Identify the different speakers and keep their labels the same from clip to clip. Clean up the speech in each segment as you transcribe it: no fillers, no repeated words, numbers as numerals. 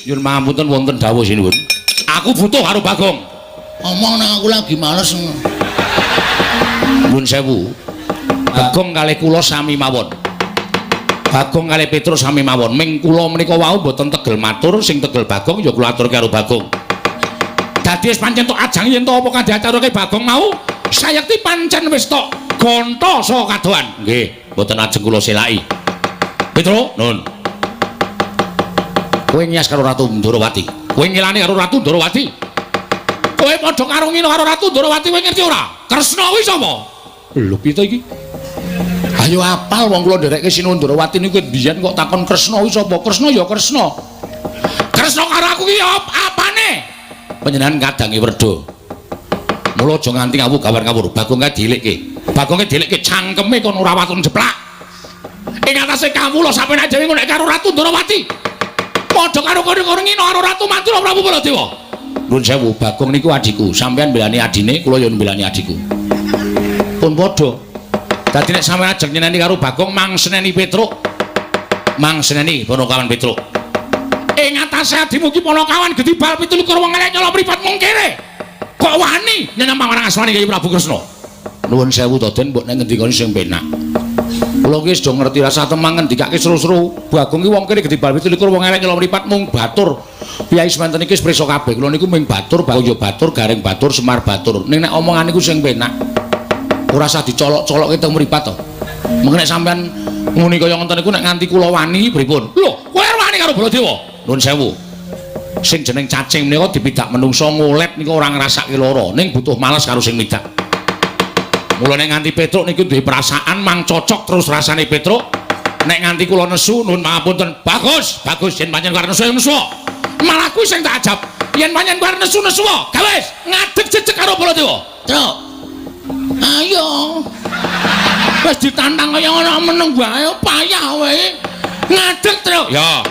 Speaker 1: Nyuwun pangapunten wonten dawuh sinuwun. Aku butuh karo Bagong.
Speaker 2: Omong nang aku lagi males.
Speaker 1: Nyuwun sewu. Bagong kalih kula sami mawon. Bagong kalih Petruk sami mawon. Ming kula menika wau mboten tegel matur, sing tegel Bagong ya kula aturke karo Bagong. Dadi wis pancen tok ajang yen to apa kang diaturke Bagong mau, sayekti pancen wis tok gonta saka kadohan. Nggih, mboten ajeng kula selaki. Petruk, nun. Kowe ngias karo Ratu Ndorowati. Kowe ngilani karo Ratu Ndorowati. Kowe padha karo ngino karo Ratu Ndorowati, kowe ngerti ora? Kresna kuwi sapa? Lho piye to iki? Ayo apal wong kula nderekke Sinuwun Ndorowati niku biyen kok takon Kresna kuwi sapa? Kresna ya Kresna. Kresna karo aku ki apane? Panjenengan kadange werda. Mula aja nganti ngawuh gawar ngawur. Bagong kae dilikke. Bagonge dilikke cangkeme kon ora waton jeplak. Ing atase kawula sampeyan dhewe nek karo Ratu Ndorowati. Padha karo kono ngino karo Ratu Madura Prabu Baladewa. Nuwun sewu, Bagong niku adhiku. Sampeyan mbelani adine, kula ya mbelani adhiku. Pun padha. Dadi nek sampeyan ajeng nyeneni karo Bagong mang seneni Petruk. Mang seneni Ponokawan Petruk. Ing atase adimu ki Ponokawan gedibal 27 wong elek nyolong mripat mung kere. Kok wani nyenem marang asmane Kyai Prabu Kresna? Nuwun sewu to Den, mbok nek ngendikane sing penak. Kula ki wis do ngerti rasa temang ngendikake seru-seru. Bagong ki wong kene gedibal 27 wong elek nyolong mripat mung batur. Piyai semanten iki wis prisa kabeh. Kula niku mung batur, Bagong ya batur, Gareng batur, Semar batur. Ning nek omongan niku sing penak. Ora usah dicolok-colokke teng mripat to. Mengko nek sampean nguni kaya ngoten niku nek nganti kula wani pripun? Lho, kowe wani karo Baladewa? Nuwun sewu. Sing jeneng cacing menika dipidak menungsa ngolet niku ora ngrasake lara, ning butuh males karo sing midak. Mula nek nganti Petruk niku duwe perasaan mang cocok terus rasane Petruk. Nek nganti kula nesu nuwun pangapunten. Bagus, bagus yen pancen arep nesu nesu. Malah kuwi sing tak ajab. Yen pancen arep nesu nesu, gawes ngadeg jejeg karo Baladewa.
Speaker 2: Truk. Ayo.
Speaker 1: Wis ditantang kaya ngono meneng wae payah kowe. Ngadeg, Truk. Ya.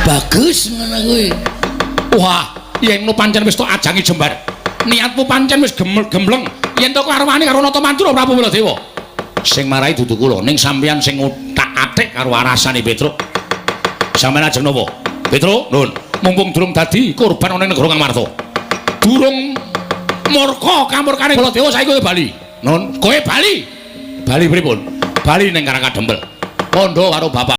Speaker 2: Bagus ngono kuwi.
Speaker 1: Wah, yen ngono pancen wis tok ajangi jembar. Niatmu pancen wis gembleng. Yen to karwani karo Nata Mandura Prabu Baladewa. Sing marai dudu kula, ning sampeyan sing othak-athik karo arasane Petruk. Sampeyan ajeng napa? Petruk, nun. Mumpung durung dadi korban ana ing negara Ngamarta. Durung murka kamurkane Baladewa saiki kowe bali. Nun, kowe bali. Bali pripun? Bali ning Karang Kadempel. Kandha karo bapak